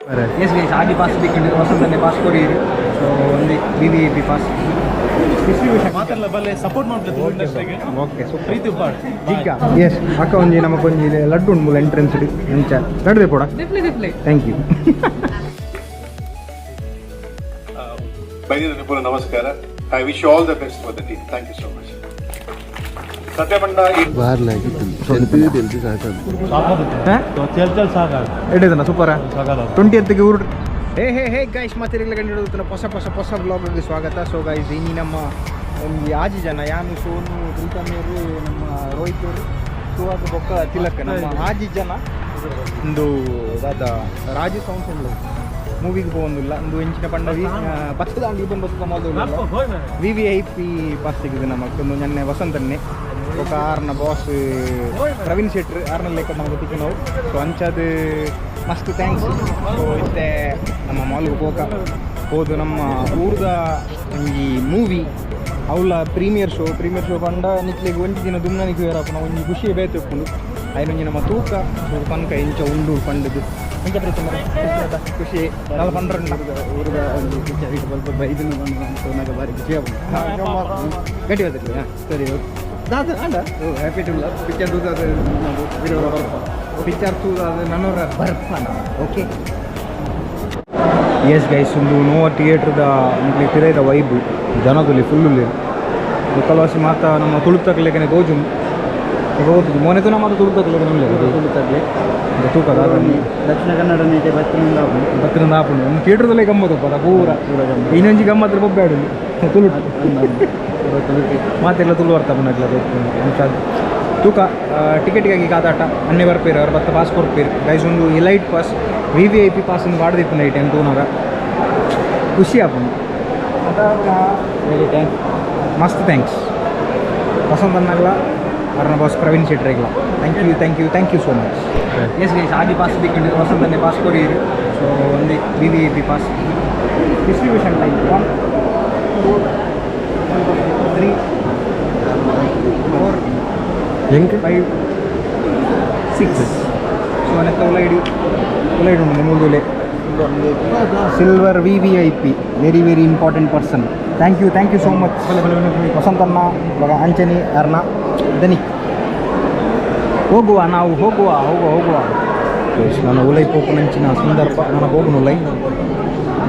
Yes guys, ಆದಿ pass ತಿಕ್ಕಂಡು ವಸಂತನೆ pass courier. ಸೊ ಒಂದು VVIP pass distribution. ಮಾತೆಲ್ಲ ಬಲ್ಲೆ ಸಪೋರ್ಟ್ ಮಾಡ್ಲಿ ತುಳು ಇಂಡಸ್ಟ್ರಿಗೆ. Okay, super. ಪ್ರೀತಿ ಉಪ್ಪಾಡು. ಜಿಗ್ಗ. ಎಸ್, ಅಕ್ಕ, ಒಂಜಿ ನಮಕೊಂಜಿ ಲಡ್ಡು ಉಂಡು ಎಂಟ್ರೆನ್ಸ್ ಎಂಚ ಲಡ್ಡು ಪೋಡ. ಡೆಫಿನೆಟ್ಲಿ. Thank you. ಬೈದಿನ ನಿಪುಣ ನಮಸ್ಕಾರ. I wish all the best for the team. Thank you so much. ಸತ್ಯಪಂಡ. ಚೆಲ್ ಚೆಲ್ ಸಾಕಾಗ. ಎಡಿದನ ಸೂಪರ್. ಸಾಕಾಗ. ಟ್ವೆಂಟಿ ಎತ್ತಿಗೆ ಊರು. ಹೇ ಹೇ ಹೇ ಗೈಸ್, ಮತ್ತೆ ಕಂಡು ಹೊಸ ಹೊಸ ಹೊಸ ಬ್ಲಾಗ್ಗೆ ಸ್ವಾಗತ. ಸೊ ಗೈಸ್, ಇನಿ ನಮ್ಮ ಒಂಜಿ ಆಜಿ ಜನ, ಯಾನು, ಸೋನು, ಪ್ರೀತಮೇರು, ನಮ್ಮ ರೋಹಿತ್ ಅವರು, ಸುಹಾಸ್ ಬೊಕ್ಕ ತಿಲಕ್, ನಮ್ಮ ಆಜಿ ಜನ ಒಂದು ದಾದ ರಾಜು ಸೌಂಡ್ಸ್ ಉಂಡು ಮೂವಿಗೆ ಪೋವೊಂದುಲ್ಲ. ಒಂದು ಎಂಚಿನ ಪಂಡವಿ ಬತ್ತದ ಈಬನ್ ಬತ್ತದ ಮೊದಲು ವಿವಿಐಪಿ ಪಾಸ್ ಸಿಗುದು ನಮಕ್. ಒಂದು ನೆನ್ನೆ ವಸಂತನ್ನೇ ಬೊಕ್ಕ ಆರ್ನ ಬಾಸ್ ಪ್ರವೀಣ್ ಶೆಟ್ರ್ ಆರ್ನ ಲೆಕ್ಕ ನಮಗೆ ತಿಕ್ಕಿನವು. ಸೊ ಅಂಚಾದ ಮಸ್ತ್ thanks. ಸೊ ಇತ್ತೆ ನಮ್ಮ ಮಾಲ್ಗೆ ಪೋಕ ಹೋದು ನಮ್ಮ ಊರ್ದ ಒಂಜಿ ಮೂವಿ ಅವಳ ಪ್ರೀಮಿಯರ್ ಶೋ. ಪ್ರೀಮಿಯರ್ ಶೋ ಪಂಡ ನಿಕ್ಲೆಗ್ ಒಂಜಿ ದಿನ ದುಮ್ನನಿಗೆ ಬೇರಪ್ಪನ ಒಂಜಿ ಖುಷಿ ಬೇತೆ ಉಪ್ಪುಂಡು. ಐನೊಂಜಿ ನಮ್ಮ ತೂಕ ಪನ್ಕ ಇಂಚ ಉಂಡು ಪಂಡದು ಎಂಚ ಪ್ರೀತಿ ಖುಷಿ ನಲ್ಲ ಪಂಡ್ರಂಡ. ಊರದ ಒಂದು ಪಿಕ್ಚರ್ ಸ್ವಲ್ಪ ಬೈದಿನ ಬಂದು ಬಾರಿ ಖುಷಿ ಆಪುಂಡು. ಗಟ್ಟಿ ಬರ್ತದೆ. ಸರಿ. ದಾದ ಅಂಡ. ಹ್ಯಾಪಿ ಟು ಪಿಕ್ಚರ್ ತೂದಾದ ಬರ್ಪ. ಪಿಕ್ಚರ್ ತೂದಾದ ನನೊರ ಬರ್ಪನ. ಓಕೆ, ಎಸ್ ಗೈಸ್, ಒಂದು ನೋವ ಥಿಯೇಟ್ರದ ನಿಕ್ಲೆ ಪಿರೈದ ವೈಬ್. ಜನದಲ್ಲಿ ಫುಲ್ ಉಲ್ಲೆರ್. ಕಲವಾಸಿ ಮಾತ ನಮ್ಮ ತುಳುತಕ್ಲೆಕನೆ ತೋಜುಂಡು. ಈಗ ಓದುದು ಮೋನೆ ನಮ್ಮ ತುಳುತಕ್ಲೆಕನೆ ಉಲ್ಲೆರ್. ತುಳುತಕ್ಲೆ. ತೂಕ. ದಕ್ಷಿಣ ಕನ್ನಡ ನೀಟೆ ಬತ್ತಿನಿಂದ ಆಪುಂಡು. ಬತ್ತಿನ ಆಪುಂಡು. ಒಂದು ಥಿಯೇಟ್ರದಲ್ಲೇ ಗಮ್ಮತ್ತು ಪದ ಪೂರ. ಪೂರ ಗಮ್ಮತ್ತು. ಇನ್ನೊಂಜಿ ಗಮ್ಮತ್ತು ಬೊಬ್ಬಾಡು ತುಳು. ಮಾತೆಲ್ಲ ತುಳು ಅರ್ಥ ಪುನಕ್ಲ. ತೂಕ, ಟಿಕೆಟ್ಗಾಗಿ ಕಾದಾಟ. ಅನ್ನೆ ಬರ್ಪೇರು ಅವ್ರು ಬತ್ತ ಪಾಸ್ ಕೊರ್ಪೇರು. ಗೈಸ್, ಒಂದು ಎಲೈಟ್ ಪಾಸ್, ವಿವಿಐಪಿ ಪಾಸ್ ಒಂದು ವಾಡ್ದಿಪ್ಪು ನೈಟ್ ಅಂತ ತೂನಾಗ ಖುಷಿ ಆಪುಂಡು. ಮಸ್ತ್ thanks ವಸಂತ ಅಣ್ಣಗ್ಲ, ಅರ್ನ ಬಾಸ್ ಪ್ರವೀಣ್ ಶೆಟ್ರೆಗ್ಲ. Thank you, thank you, thank you so much. Yes guys, Adi pass ತಿಕ್ಕಂಡು ವಸಂತನೆ pass courier. ಸೊ ಒಂದು VVIP pass distribution time. One, two, three, four, ಎಂಕ್ ಫೈವ್, ಸಿಕ್ಸ್. ಸೊ ನೆತ್ತ ಉಲೈಡ್ ಉಲೈಡ್ ಉಂಡು ಮೂಲ್ದುಲೆ. Silver VVIP, very very important person. Thank you, thank you so much ವಸಂತಣ್ಣ ಬೊಕ ಅಂಚನಿ ಅರ್ನ ದನಿ. ಹೋಗುವ ನಾವು, ಹೋಗುವ ಹೋಗುವ ಹೋಗುವ. ನಾನು ಉಲೈ ಪೋಪುನಂಚಿನ ಸಂದರ್ಭ. ನಾನು ಹೋಗುನು ಉಲೈ.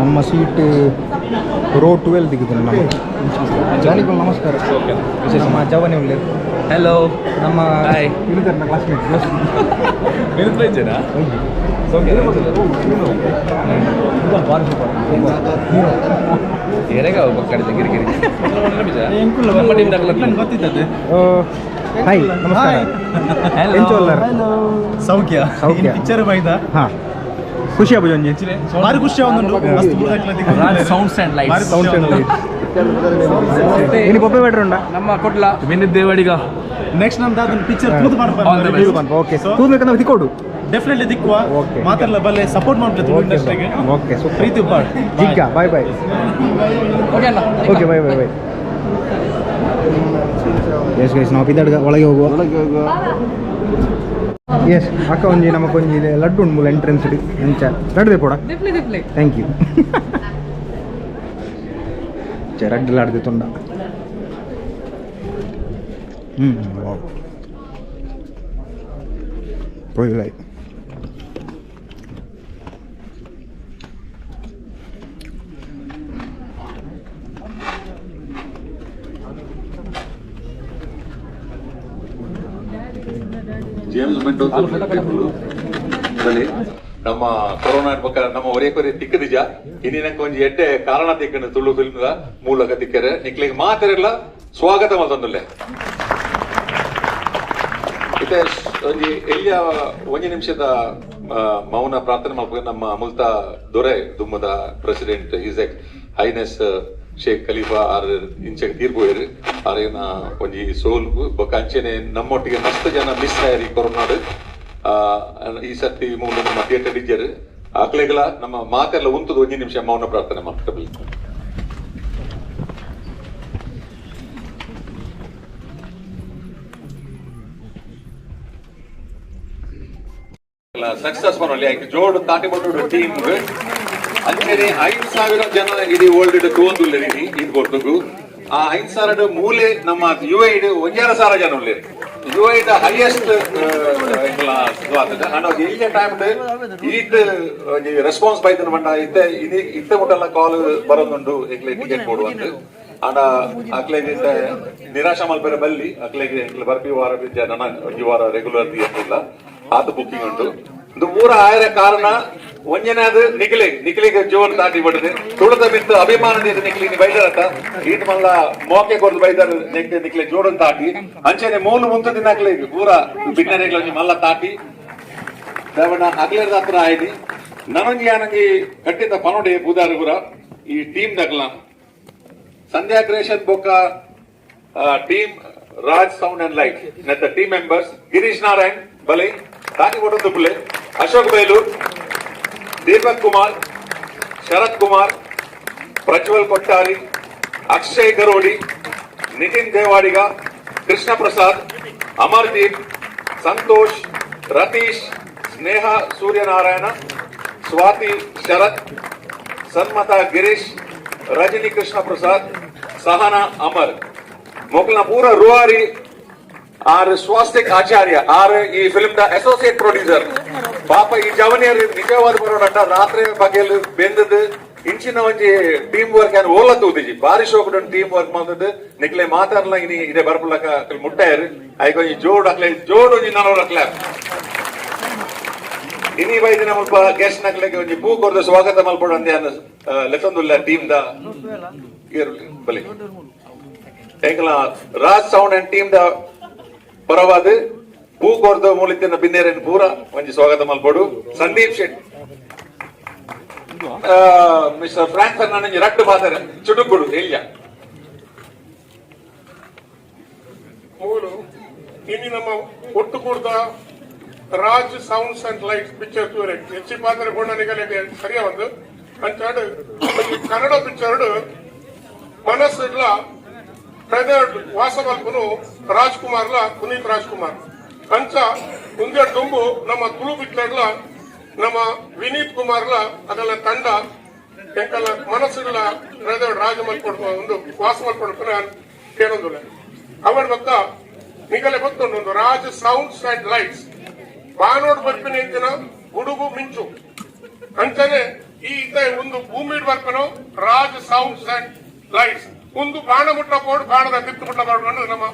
ನಮ್ಮ ಸೀಟ್ ರೋ 12 ದಿಕ್ಕುದು ನಮ್ಮ. ಜಾನಿಗಳು ನಮಸ್ಕಾರ. ನಮ್ಮ ಜವನಿ ಉಲ್ಲೇರು. ಹಲೋ. ನಮ್ಮ Hi. ಇಳಿದಾರೆ ಕ್ಲಾಸ್ಮೇಟ್. ವಿನುತ್ ವೈದ್ಯನಾ? ಏರೆಗ ಪಕ್ಕಡಿದ ಗಿರಿಗಿರಿ ನಮ್ಮ ಟೀಮ್ ದಾಖಲ. ಗೊತ್ತಿದ್ದದೆ. ಹಾಯ್, ನಮಸ್ಕಾರ. ಎಂಚ ಉಲ್ಲರ್? ಸೌಖ್ಯ. ಸೌಖ್ಯ. ಪಿಕ್ಚರ್ ಬೈದ. ಹಾಂ, ಖುಷಿ ಆಪುಜಿ ಒಂಜಿ. ಬಾರಿ ಖುಷಿ ಆವೊಂದುಂಡು ಮಸ್ತ್ ಬುರ್ದಾಕ್ಲ. Sounds and lights. Sound and light. ಇನಿ ಪೊಪ್ಪೆ ಬೇಡ್ರ ಉಂಡಾ? ನಮ್ಮ ಕೊಡ್ಲ ವಿನಿತ್ ದೇವಾಡಿಗ. ನೆಕ್ಸ್ಟ್ ನಮ್ದು ಅದನ್ನ ಪಿಕ್ಚರ್ ತೂದು All the best. Okay, ತೂದ್ಬೇಕು ತಿಕ್ಕೋಡು. ಡೆಫಿನೆಟ್ಲಿ ದಿಕ್ಕುವ. Okay. ಮಾತೆಲ್ಲ ಬಲ್ಲೆ ಸಪೋರ್ಟ್ ಮಾಡ್ಲಿ ತುಳು ಇಂಡಸ್ಟ್ರಿಗೆ. Okay, super. ಪ್ರೀತಿ ಉಪ್ಪಾಡು. ಜಿಗ್ಗ, ಬಾಯ್ ಬಾಯ್. ಓಕೆ ಅಣ್ಣ. Okay, bye bye bye. Yes guys, ನಾವು ಪಿದಾಡ್ಗ ಒಳಗೆ ಹೋಗುವ. ಎಸ್, ಅಕ್ಕ, ಒಂಜಿ ನಮಕೊಂಜಿ ಲಡ್ಡು ಉಂಡು ಎಂಟ್ರೆನ್ಸ್ ಎಂಚ ಲಡ್ಡು ಪೋಡ. ಡೆಫಿನೆಟ್ಲಿ. Thank you. ರಡ್ಡು ಲಾಡ್ದು ತುಂಡ. ಹ್ಞೂ, ವಾವ್. ಪೊಯ್ಲೈ. ಜೇಮ್ಸ್ ಮೆಂಡೋನ್ಸಾ ಬಲಿ ನಮ್ಮ ಕೊರೋನಾ ಬೊಕ್ಕ ನಮ್ಮ ಒರೇ ಕೊರೆ ತಿಕ್ಕದಿಜ. ಇನ್ನಿನಕ ಒಂಜಿ ಎಡ್ಡೆ ಕಾರಣ ತಿಕ್ಕಂಡು ತುಳು ಫಿಲ್ಮ್ ಮೂಲಕ ತಿಕ್ಕರೆ. ನಿಕ್ಲೆಗ್ ಮಾತೆರೆಗ್ಲ ಸ್ವಾಗತ ಮಲ್ತೊಂದುಲ್ಲೆ. ಇತ್ತೆ ಒಂಜಿ ಎಲ್ಯ ಒಂಜಿ ನಿಮಿಷದ ಮೌನ ಪ್ರಾರ್ಥನೆ ಮಲ್ಪುಗ. ನಮ್ಮ ಮುಲ್ತ ದೊರೆ ದುಮ್ಮದ president his X highness Sheikh Khalifa R ಇಂಚೆ ತೀರ್ಪೋಯೆರ್. ಆರೆನ ಒಂಜಿ ಸೋಲ್ ಬೊಕ್ಕ ಅಂಚೆನೆ ನಮ್ಮೊಟ್ಟಿಗೆ ಮಸ್ತ್ ಜನ ಮಿಸ್ ಆಯೆರ್ ಈ ಕೊರೋನಾಡ್. ಈ ಸರ್ತಿ ಮೂಲು ನಮ್ಮ ಥಿಯೇಟರ್ ಇಜ್ಜೆರ್. ಅಕ್ಲೆಗ್ಲ ನಮ್ಮ ಮಾತೆಲ್ಲ ಉಂತುದು ಒಂಜಿ ನಿಮಿಷ ಮೌನ ಪ್ರಾರ್ಥನೆ ಮಾಡ್ತೇವೆ. Success ಪನೊಲಿ ಐಕ್ ಜೋಡು ತಾಟಿ ಬಟ್ಟುಡು ಟೀಮ್. ಅಂಚನೆ 5000 ಜನ ಇಡೀ ವರ್ಲ್ಡ್ ತೂವೊಂದುಲ್ಲೆರ್ ಇನಿ ಈ ಪೊರ್ತುಗು. ಆ 5000 ಮೂಲೆ ನಮ್ಮ ಯುಎಇ 1500 ಜನ ಉಲ್ಲೆರ್. UAE the highest and ಎಲ್ಯ ಟೈಮ್ ಈತ್ ಒಂಜಿ ರೆಸ್ಪಾನ್ಸ್ ಬೈದನ ಪಂಡ ಇತ್ತೆ ಇನಿ ಇತ್ತೆ ಮುಟ್ಟಲ್ಲ ಕಾಲ್ ಬರೊಂದುಂಡು ಎಂಕ್ಲೆ ಟಿಕೆಟ್ ಕೊಡುವಂತ. ಆಂಡ ಅಕ್ಲೆಗ್ ಇತ್ತೆ ನಿರಾಶ ಮಲ್ಪೆರೆ ಬಲ್ಲಿ. ಅಕ್ಲೆಗ್ ಎಂಕ್ಲೆ ಬರ್ಪಿ ವಾರ ಬಿಜ್ಜ ನನ ಒಂಜಿ ವಾರ ರೆಗ್ಯುಲರ್ ಇಲ್ಲ, ಆತ ಬುಕ್ಕಿಂಗ್ ಉಂಟು. ಇದು ಪೂರ ಆಯರ ಕಾರಣ ಒಂಜನಾದ ನಿಖಿಲೆ. ನಿಖಿಲಿಗೆ ಜೋರ್ ತಾಟಿ ಬಡದೆ ತುಳುತ ಮಿತ್ತು ಅಭಿಮಾನ ನಿಖಿಲಿ ಬೈದರತ್ತ ಈಟ್ ಮಲ್ಲ ಮೋಕೆ ಕೊರ್ದು ಬೈದರ್. ನಿಖಿಲೆ ಜೋಡನ್ ತಾಟಿ. ಅಂಚನೆ ಮೂಲು ಮುಂತು ದಿನಕ್ಲೆ ಪೂರ ಬಿನ್ನರೆಗ್ಲ ಒಂಜಿ ಮಲ್ಲ ತಾಟಿ ದೇವಣ್ಣ ಅಗ್ಲೇರ್ದ ಹತ್ರ ಆಯ್ನಿ. ನನೊಂಜಿ ಯಾನಂಜಿ ಕಟ್ಟಿದ ಪನೋಡಿ ಪೂದಾರು ಪೂರ ಈ ಟೀಮ್ ದಕ್ಲ ಸಂಧ್ಯಾ ಕ್ರಿಯೇಷನ್ ಬೊಕ್ಕ team Raj sound and light ನೆತ್ತ ಟೀಮ್ ಮೆಂಬರ್ಸ್ ಗಿರೀಶ್ ನಾರಾಯಣ್ ಬಲೆ ತಾಟಿ ಕೊಡೊಂದು, ಅಶೋಕ್ ಬೇಲೂರ್, ದೀಪಕ್ ಕುಮಾರ್, ಶರತ್ ಕುಮಾರ್, ಪ್ರಜ್ವಲ್ ಕೊಟ್ಟಾರಿ, ಅಕ್ಷಯ್ ಗರೋಡಿ, ನಿತಿನ್ ದೇವಾಡಿಗ, ಕೃಷ್ಣ ಪ್ರಸಾದ್, ಅಮರ್ದೀಪ್, ಸಂತೋಷ್, ರತೀಶ್, ಸ್ನೇಹ ಸೂರ್ಯನಾರಾಯಣ, ಸ್ವಾತಿ ಶರತ್, ಸನ್ಮತ ಗಿರೀಶ್, ರಜನಿ ಕೃಷ್ಣ ಪ್ರಸಾದ್, ಸಹನಾ ಅಮರ್ ಮೊಕಲ್ನ ಪೂರ ರೂವಾರಿ ಆರ್ ಸ್ವಾಸ್ತಿಕ್ ಆಚಾರ್ಯ ಆರ್ ಈ film the associate producer. ಪಾಪ ಈ ಜವನಿಯರು ನಿಜವಾದ ಬರೋಡಂಟ ರಾತ್ರಿ ಬಗೆಲ್ ಬೆಂದದ್ದು. ಇಂಚಿನ ಒಂಜಿ ಟೀಮ್ ವರ್ಕ್ ಏನ್ ಓಲ ತೂದಿಜಿ. ಬಾರಿ ಶೋಕುಡು ಟೀಮ್ ವರ್ಕ್ ಮಲ್ತದ್ದು. ನಿಕ್ಲೆ ಮಾತಾಡ್ಲ ಇನಿ ಇದೆ ಬರ್ಪುಲಕ ಮುಟ್ಟಾಯರು. ಐಕ್ ಒಂಜಿ ಜೋಡ್ ಅಕ್ಲೆ ಜೋಡ್ ಒಂಜಿ ನನೋರ ಕ್ಲಾಪ್. ಇನಿ ಬೈದಿನ ಮುಲ್ಪ ಗೆಸ್ಟ್ ನಕ್ಲೆಗ್ ಒಂಜಿ ಪೂ ಕೊರ್ದು ಸ್ವಾಗತ ಮಲ್ಪೊಡು ಅಂದೆ ಲೆತ್ತೊಂದುಲ್ಲ ಟೀಮ್ ದ ಬಲಿ. ಎಂಕಲ Raj sound and team the ಪರವಾದ ಪೂ ಕೊರ್ದು ಮೂಲಿತ್ತಿನ ಬಿನ್ನೇರನ್ ಪೂರ ಒಂಜಿ ಸ್ವಾಗತ ಮಲ್ಪೊಡು. ಸಂದೀಪ್ ಶೆಟ್, ಮಿಸ್ಟರ್ ಫ್ರಾಂಕ್ ಫರ್ನಾಂಡ್ ರಡ್ಡು ಪಾತೆರ ಚುಟುಕುಡು ಎಲ್ಯ. ಮೂಲು ಇನಿ ನಮ್ಮ ಒಟ್ಟು ಕೂಡ್ದ Raj sounds and lights picture ತೂರೆ ಹೆಚ್ಚಿ ಪಾತ್ರ ಕೊಂಡನಿಗಲಿಗೆ ಸರಿಯ ಒಂದು ಅಂಚಾಡು ಕನ್ನಡ ಪಿಕ್ಚರ್ ಮನಸ್ಸುಡ್ಲ ಫೆದರ್ಡ್ ವಾಸ ಮಲ್ಪುನು ರಾಜ್ಕುಮಾರ್ಲ ಪುನೀತ್ ರಾಜ್ಕುಮಾರ್. ಅಂಚ ಉಂದೆ ದುಂಬು ನಮ್ಮ ತುಳು ಪಿಕ್ಚರ್ಲ ನಮ್ಮ ವಿನೀತ್ ಕುಮಾರ್ಲ ಅದೆಲ್ಲ ತಂಡ ಎಂಕಲ್ಲ ಮನಸ್ಸುಗಳ ಫೆದರ್ಡ್ ರಾಜ ಮಲ್ಪೊಡು ಒಂದು ವಾಸ ಮಲ್ಪೊಡು ಕೇಳೊಂದುಲ್ಲ. ಅವರ ಬೊಕ್ಕ ನಿಗಲೆ ಗೊತ್ತುಂಡು ಒಂದು ರಾಜ್ sounds and lights ಬಾನೋಡ್ ಬರ್ಪಿನ ಇಂಚಿನ ಗುಡುಗು ಮಿಂಚು ಅಂಚನೆ ಈ ಇತ್ತ ಒಂದು ಭೂಮಿ ಬರ್ಪನು ರಾಜ್ sounds and lights ಒಂದು ಬಾಣ ಮುಟ್ಟ ಪೋಡು ಬಾಣದ ಬಿತ್ತು ಮುಟ್ಟ ಬೋಡು ನಮ್ಮ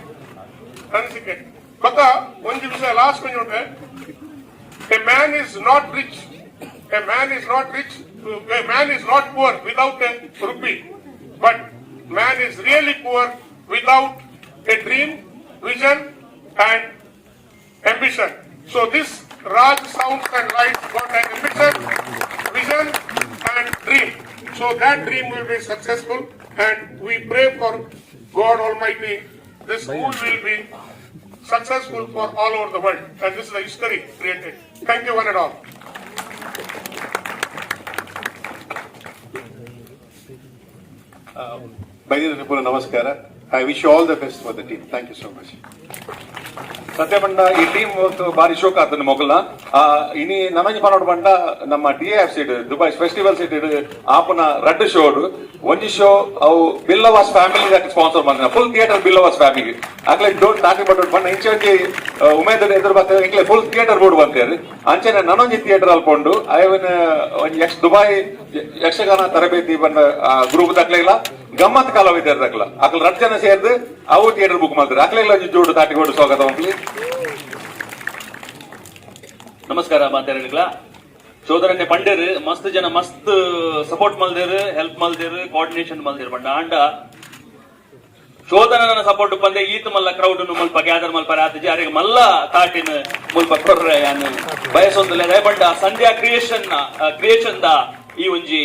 ಅನಿಸಿಕೆ. ಬೊಕ್ಕ ಒಂಜಿ ವಿಷಯ ಲಾಸ್ಟ್ ಒಂಜಿ ಉಂಟು. A man is not rich, a man is not rich, a man is not poor without a rupee, but man is really poor without a dream, vision and ambition. So this Raj Sounds and Lights got an ambition, vision and dream. So that dream will be successful and we pray for God Almighty, this movie will be successful for all over the world. And this is a history created. Thank you one and all. ಬೈದಿನ ನಮಸ್ಕಾರ. I wish all the best for the team. Thank you so much. ಸತ್ಯ ಪಂಡ ಈ team ಬಾರಿ ಶೋಕ್ ಆತನ ಮೊಗಲ. ಇನಿ ನಮಂಜಿ ಪನೋಡು ಪಂಡ ನಮ್ಮ D F seat Dubai festival seat ಆಪುನ ರಡ್ಡು ಶೋಡ್. ಒಂಜಿ ಶೋ ಅವು ಬಿಲ್ಲವಾಸ್ ಫ್ಯಾಮಿಲಿ ಸ್ಪಾನ್ಸರ್ ಮಾಡ್ತಾರೆ. Full theatre Billavas family. ಅಕ್ಲೆ don't ತಾಟಿ ಬಟ್ಟೋಡು ಪಂಡ ಇಂಚೆ ಒಂಜಿ ಉಮೇದ್ ಎದುರು ಬರ್ತದೆ. ಇಂಕ್ಲೆ full theatre board ಬಂತೇರಿ. ಅಂಚನೆ ನನೊಂಜಿ ಥಿಯೇಟರ್ ಅಲ್ಪೊಂಡು ಐವನ್ ಒಂಜಿ ಯಕ್ಷ ದುಬೈ ಯಕ್ಷಗಾನ ತರಬೇತಿ ಬಂದ ಗ್ರೂಪ್ ದಕ್ಲೆಗ್ಲ ಗಮ್ಮತ್ ಕಲಾವಿದರ ದಕ್ಲ ಅಕ್ಲ ರಡ್ಡು ಜನ ಸೇರ್ದು ಅವು ಥಿಯೇಟರ್ ಬುಕ್ ಮಾಡ್ತಾರೆ. ಅಕ್ಲೆಗ್ಲ ಒಂಜಿ ಜೋಡು ತಾಟಿ ಕೊಡು ಸ್ವಾಗತ ಮಂತ್ಲಿ. ನಮಸ್ಕಾರ ಮಾತಾಡಿಗಳ ಚೋದರನ್ನೇ ಪಂಡೇರು ಮಸ್ತ್ ಜನ ಮಸ್ತ್ ಸಪೋರ್ಟ್ ಮಲ್ದೇರು, ಹೆಲ್ಪ್ ಮಲ್ದೇರು, ಕೋಆರ್ಡಿನೇಷನ್ ಮಲ್ದೇರು. ಪಂಡ ಆಂಡ ಶೋಧನ ಸಪೋರ್ಟ್ ಪಂದೆ ಈತ ಮಲ್ಲ ಕ್ರೌಡ್ ಮುಲ್ಪ ಗ್ಯಾದರ್ ಮಲ್ಪ ಆತಜಿ. ಅರೆಗ್ ಮಲ್ಲ ತಾಟಿನ ಮುಲ್ಪ ಕೊರ್ರೆ ಯಾನ್ ಬಯಸೊಂದುಲ್ಲ. ಪಂಡ ಸಂಧ್ಯಾ ಕ್ರಿಯೇಷನ್ ಕ್ರಿಯೇಷನ್ the ಈ ಒಂಜಿ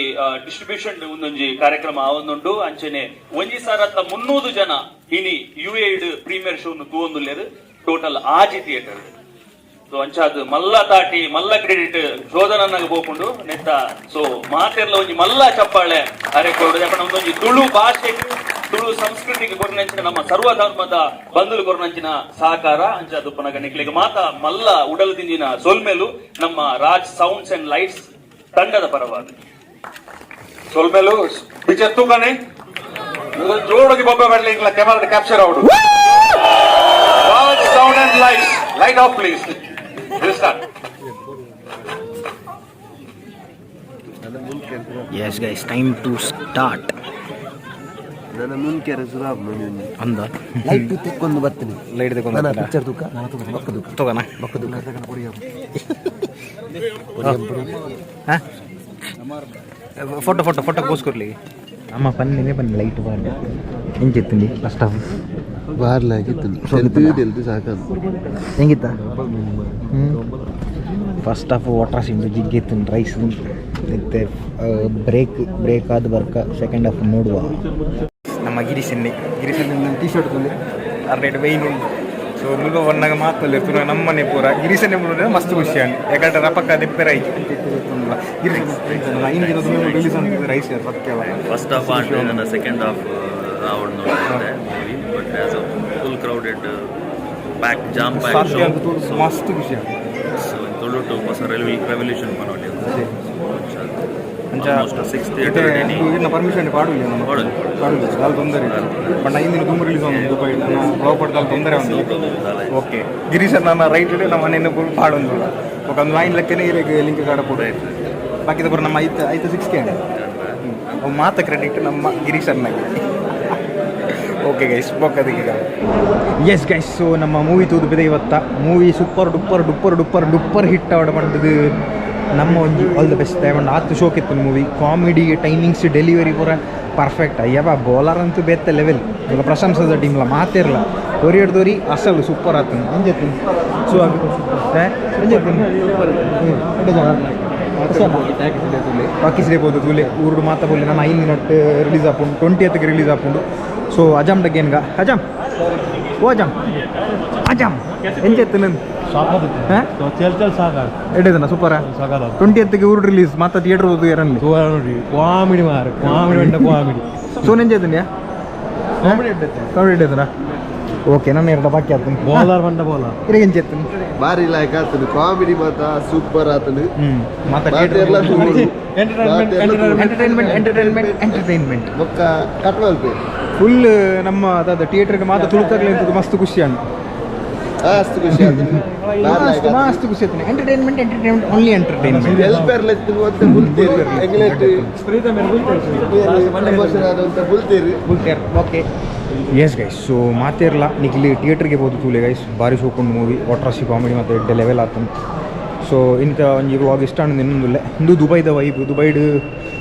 ಡಿಸ್ಟ್ರಿಬ್ಯೂಷನ್ ಒಂದೊಂಜಿ ಕಾರ್ಯಕ್ರಮ ಆವೊಂದುಂಡು. ಅಂಚನೆ 1300 ಜನ ಇನಿ UAE premier show ತೂವೊಂದುಲ್ಲೆರ್, total ಆಜಿ ಥಿಯೇಟರ್. ಸೊ ಅಂಚಾದ್ ಮಲ್ಲ ತಾಟಿ ಮಲ್ಲ ಕ್ರೆಡಿಟ್ ಶೋಧನನ್ನಾಗ ಪೋಪುಂಡು ನೆತ್ತ. ಸೊ ಮಾತೆರ್ಲ ಒಂಜಿ ಮಲ್ಲ ಚಪ್ಪಾಳೆ ಅರೆ ಕೊಡು. ಯಾಕಂದ್ರೆ ಒಂದೊಂಜಿ ತುಳು ಭಾಷೆ Tulu ಸಂಸ್ಕೃತಿಗೆ ಕೊರ್ನಂಚಿನ ನಮ್ಮ ಸರ್ವಧರ್ಮದ ಬಂಧುಲು ಕೊರ್ನಂಚಿನ ಸಹಕಾರ ಅಂಚ ದುಪ್ಪನಗ ನಿಕ್ಲೆಗ್ ಮಾತ ಮಲ್ಲ ಉಡಲ್ ದಿಂಜಿನ ಸೊಲ್ಮೆಲು ನಮ್ಮ ರಾಜ್ sounds and lights ತಂಡದ ಪರವಾಗಿ. ಸೊಲ್ಮೆಲು. ಪಿಕ್ಚರ್ ತೂಕನೆ ಜೋಡೋಗಿ ಬೊಬ್ಬೆ ಬರಲಿ. ಕ್ಯಾಮರಾ ಕ್ಯಾಪ್ಚರ್ ಆವಡು. Raj Sound and Lights, light off, please. Start. Yes guys, time to start. ನನ್ನ ಮುನ್ಕೆರೆ ಸುರಾಬ್ ಮನೆ. ಅಂದ. ಲೈಟ್ ತೆಕ್ಕೊಂಡು ಬರ್ತೀನಿ. ಲೈಟ್ ತಗೊಂಡು. ನನ್ನ ಪಿಕ್ಚರ್ ತೂಕ ಬೊಕ್ಕ ತೂಕ. ತಗೋಣ. ಬೊಕ್ಕ ತೂಕ. ಹಾಂ, photo photo photo ಕೋಸ್ಕೊರ್ಲಿ. ಅಮ್ಮ ಪನ್ನಿನೇ ಪನ್ನಿ ಲೈಟ್ ಬಾರ್ಡ ಎಂಚಿತ್ತುಂಡಿ ಫಸ್ಟ್ ಆಫ್? ಬಾರ್ಲಾಗಿತ್ತು, ತೆಲ್ದು ಸಾಕದು. ಹೆಂಗಿತ್ತ ಫಸ್ಟ್ ಆಫ್? ವಾಟರ್ ಸಿಂಡು ಜಿಗ್ಗಿತ್ತು, ರೈಸ್ ಮತ್ತೆ ಬ್ರೇಕ್ ಬ್ರೇಕ್ ಆದ ಬರ್ಕ ಸೆಕೆಂಡ್ ಹಾಫ್ ನೋಡುವ. ನಮ್ಮ ಗಿರಿಸನ್ನೆ ಗಿರಿಸನ್ನೆ ಟೀ ಶರ್ಟ್ ತುಲೆ ಅರ್ರೇಟ್ ವೆಯ್ನ್ ಉಂಟು. ಸೊ ಮುಲ್ಪ ಬನ್ನಾಗ ಮಾತಲ್ಲ ಇರ್ತದೆ. ನಮ್ಮನೆ ಪೂರ ಗಿರಿಸನ್ನೆ ಪೂರ ಮಸ್ತ್ ಖುಷಿ ಅಂಡ್ ಯಾಕಂದ್ರೆ ರಪಕ್ಕ ದೆಪ್ಪೆರ ಗಿರಿಸನ್ 5 ದಿನ ರಿಲೀಸ್ ಅಂತ ರೈಸ್ ಸತ್ಯವ. First half and ನನ್ನ ಸೆಕೆಂಡ್ ಹಾಫ್ ಅವಳು ನೋಡಿದ್ದೆ movie, but as a full crowded, pack, jam pack. ಸಾಧ್ಯ ಅಂತ ತೋರ್ಸು, ಮಸ್ತ್ ಖುಷಿ ಆಗ್ತದೆ. ಸೊ ತುಳುಟು ಹೊಸ ರೆವಲ್ಯೂಷನ್ ಪನೊಲಿ. ಅಂಚ almost six theatre. ಇನ್ನ ಪರ್ಮಿಷನ್ ಪಾಡುಲ್ಲ ನಮ್ಮ. ಪಾಡುಲ್ಲ. ಪಾಡುಲ್ಲ, ದಾಲ್ ತೊಂದರೆ ಇಲ್ಲ. ಬಟ್ 5 ದಿನ ತುಂಬ ರಿಲೀಸ್ ಒಂದು ದುಬೈ ಬ್ಲಾಗ್ ಪಡ್ದಾಲ್ ತೊಂದರೆ ಒಂದು. ಓಕೆ ಗಿರೀಶ್, ನನ್ನ ರೈಟ್ ಇಡೆ ನಮ್ಮ ಮನೆಯನ್ನು ಫುಲ್ ಪಾಡೊಂದುಲ್ಲ. ఒక ಒಂದು ಲೈನ್ ಲೆಕ್ಕನೆ ಇರಕ್ಕೆ ಲಿಂಕ್ ಕಾಡ ಪೋಡು. ಬಾಕಿದ ಪೂರ ನಮ್ಮ ಐತ ಐತ ಸಿಕ್ಸ್ ಕೆ ಅವು ಮಾತ ಕ್ರೆಡಿಟ್ ನಮ್ಮ ಗಿರೀಶ್ ಅಣ್ಣಗೆ. ಓಕೆ ಗೈಸ್, ಬೊಕ್ಕದಿಗೆ. S guys, so ನಮ್ಮ ಮೂವಿ ತೂದು ಬಿದೆ ಇವತ್ತ. Movie super duper duper duper duper hit ಆವಡ ಪಂಡದು ನಮ್ಮ ಒಂಜಿ all the best. ದಯಮಂಡ ಆತು ಶೋಕಿತ್ತು movie. Comedy, timings, delivery ಪೂರ ಪರ್ಫೆಕ್ಟ್. ಅಯ್ಯಪ್ಪ, ಬೌಲರ್ ಅಂತೂ ಬೇತ್ತೆ ಲೆವೆಲ್. ಈಗ ಪ್ರಶಂಸದ ಟೀಮ್ಲ ಮಾತಿರಲ್ಲ. ದೊರಿ ದೊರಿ ಅಸಲು ಸೂಪರ್ ಆತನು. ಎಂಜತ್ತು ಸೊ ಎಂಜತ್ತು ಪಾಕಿಸ್ತಾನ ಬೋದು ತೂಲೆ ಊರುಡು ಮಾತ ಬೋಲಿ. ನಾನು 5 ದಿನಟ್ ರಿಲೀಸ್ ಆಪುಂಡು, 20th release ಆಪುಂಡು. ಸೊ ಅಜಾಮ್ ಡಗ್ಗೇನ್ಗ ಅಜಾಮ್, ಓ ಅಜಾಮ್ ಅಜಾಮ್ ಎಂಚೆತ್ತು ನಂದು? ಹಾಂ. ಚಲ್ ಚಲ್ ಸಾಕಾಗ. ಎಡ್ಡೆದನ ಸೂಪರ. ಸಾಕಾದ. 20th ಊರು ರಿಲೀಸ್, ಮಾತ ಥಿಯೇಟರ್ ಹೋದು ಎರನ್ಲಿ. ನೋಡಿ, ಕಾಮಿಡಿ ಮಾರು, ಕಾಮಿಡಿ ಉಂಟ, ಕಾಮಿಡಿ. ಸೊ ನೆಂಜೆತ್ತುಂಡ್ಯಾ? ಕಾಮಿಡಿ ಎಡ್ಡೆದನ. ಓಕೆ, ನನ್ನ ಎರಡು ಬಾಕಿ ಆತನು. ಬೌಲರ್ ಬಂಡ ಬೌಲರ್. ಇರಗೆ ಎಂಚೆತ್ತು? ಬಾರಿ ಲಾಯ್ಕ್ ಆತನು, ಕಾಮಿಡಿ ಮಾತ ಸೂಪರ್ ಆತನು. ಹ್ಞೂ, ಮಾತ ಮಾತೆರ್ಲ ತೂವೊಡು. Entertainment, entertainment, entertainment. ಬೊಕ್ಕ ಕಟ್ ಮಲ್ಪೆ. ಫುಲ್ ನಮ್ಮ ಅದಾದ ಥಿಯೇಟರ್ಗೆ ಮಾತ ತುಳುಕಾಗ್ಲಿ ಅಂತ ಮಸ್ತ್ ಖುಷಿ ಅಣ್ಣ. ಮಸ್ತ್ ಖುಷಿ ಆತನು. ಮಸ್ತ್ ಮಸ್ತ್ ಖುಷಿ ಆಯ್ತು. Entertainment, entertainment, only entertainment. ಎಲ್ಪೆರ್ಲ ಅಂತ ಬುಲ್ತೇರು ಎಂಗ್ಲೆಟ್ ಅಂತ ಬುಲ್ತೇರು. ಬುಲ್ತೇರ್. Okay, yes guys, so ಮಾತಿರಲ್ಲ ನಿಕ್ಲಿ ಥಿಯೇಟರ್ಗೆ ಬೋದು ತೂಲೆ ಗೈಸ್. ಭಾರಿ ಶೋಕೊಂಡು ಮೂವಿ, ವಾಟ್ರಾಸಿ ಕಾಮಿಡಿ ಮತ್ತು ಎಡ್ಡೆ ಲೆವೆಲ್ ಆತಂತ. ಸೊ ಇಂಥ ಒಂಜಿ ವ್ಲಾಗ್ ಇಷ್ಟ ಆಂಡ್ ಇನ್ನೊಂದುಲ್ಲೆ. ಇಂದು ದುಬೈದ ವೈಬ್. ದುಬೈಡ್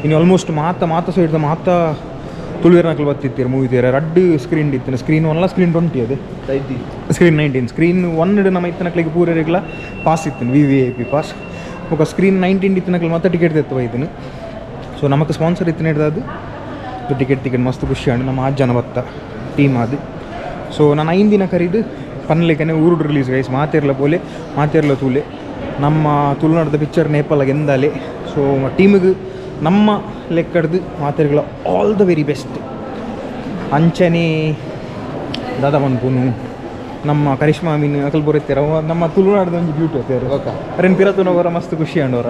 ಇನ್ನು ಆಲ್ಮೋಸ್ಟ್ ಮಾತ ಮಾತ ಸೈಡ್ದ ಮಾತ ತುಳುವೆರ್ನಕ್ಲು ಬತ್ತಿತ್ತೀರು ಮೂವಿ ಥಿಯೇಟರ್. ರಡ್ಡು ಸ್ಕ್ರೀನ್ ಇತ್ತು, ಸ್ಕ್ರೀನ್ ಒನ್ಲ ಸ್ಕ್ರೀನ್ 20 ಅದು ಸ್ಕ್ರೀನ್ 19. ಸ್ಕ್ರೀನ್ 1 ನಮ್ಮ ಇತ್ತನಕ್ಲಿಗೆ ಪೂರೆಗ್ಲ ಪಾಸ್ ಇತ್ತು, VVIP pass. ఒక ಸ್ಕ್ರೀನ್ 19 ಇತ್ತನಕ್ಲು ಮತ್ತೆ ಟಿಕೆಟ್ ತೆತ್ತು ಬೈದಿನಿ. ಸೊ ನಮಕ್ ಸ್ಪಾನ್ಸರ್ ಇತ್ತಿನ ಹಿಡ್ದು ಟಿಕೆಟ್ ಟಿಕೆಟ್ ಮಸ್ತ್ ಖುಷಿ ಆಂಡ್. ನಮ್ಮ ಆರು ಜನ ಬತ್ತ ಟೀಮ್ ಅದು. ಸೊ ನಾನು 5 ದಿನ ಕರೀದು ಪನ್ಲೆಕನೆ ಊರುಡು ರಿಲೀಸ್ ಗೈಸ್. ಮಾತಿರ್ಲ ಪೋಲೆ, ಮಾತಿರ್ಲ ತೂಲೆ. ನಮ್ಮ ತುಳುನಾಡದ ಪಿಕ್ಚರ್ ನೇಪಾಲ ಗೆಂದಾಲೆ. ಸೊ ಟೀಮಿಗೆ ನಮ್ಮ ಲೆಕ್ಕಡ್ದು ಮಾತಿರ್ಗಳ all the very best. ಅಂಚನೆ ದಾದಾ ಪನ್ಪುನು ನಮ್ಮ ಕರಿಷ್ಮಾ ಮೀನ್ ಅಕಲ್ ಬರುತ್ತೀರ. ನಮ್ಮ ತುಳುನಾಡದ ಒಂಜಿ ಬ್ಯೂಟಿ ಅತ್ತೇರು. ಅರೆನ್ ಪಿರತುನವರ ಮಸ್ತ್ ಖುಷಿ ಆಂಡವರ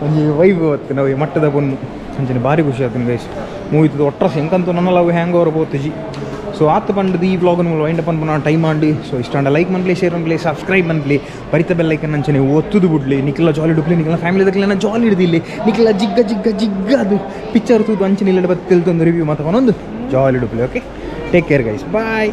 ಒಂಜಿ ವೈಬ್ ಹೊತ್ತು ನಾವು ಈ ಮಟ್ಟದ ಪೊನ್ನು. ಅಂಚನೆ ಭಾರಿ ಖುಷಿ ಆಯ್ತು ಗೈಸ್ ಮೂವಿ ಒಟ್ರಸ್. ಎಂಕಂತೂ ನನ್ನ love hang over ಪೋತುಜಿ. So ಆತ ಪಂಡದು ಈ ವ್ಲಾಗ್ ವೈಂಡ್ ಅಪ್ ಅನ್ಪುನ ಟೈಮ್ ಆಂಡ್. ಸೊ ಇಷ್ಟ ಆಂಡ ಲೈಕ್ ಮನ್ಪ್ಲಿ, ಶೇರ್ ಮನ್ಪ್ಲಿ, ಸಬ್ಸ್ಕ್ರೈಬ್ ಮನ್ಪ್ಲಿ, ಬರಿತ ಬೆಲ್ ಐಕನ್ ಅಂಚನೆ ಒತ್ತುದು ಬುಡ್ಲಿ. ನಿಕ್ಲ ಜಾಲಿ ಡುಪ್ಲಿ, ನಿಕ್ಲ ಫ್ಯಾಮಿಲಿ ದಕ್ಲೆನ ಜಾಲಿ ಹಿಡ್ದಿಲ್ಲಿ. ನಿಕ್ಲ ಜಿಗ್ಗ ಜಿಗ್ಗ ಜಿಗ್ಗ ಅದು ಪಿಕ್ಚರ್ ತೂದು ಅಂಚನೆ ಇಲ್ಲ ಬತ್ತಿಲ್ತೊಂದು ರಿವ್ಯೂ ಮಾತ್ರ ಒಂದೊಂದು ಜಾಲಿ ಡುಪ್ಲಿ. Okay, take care guys, bye.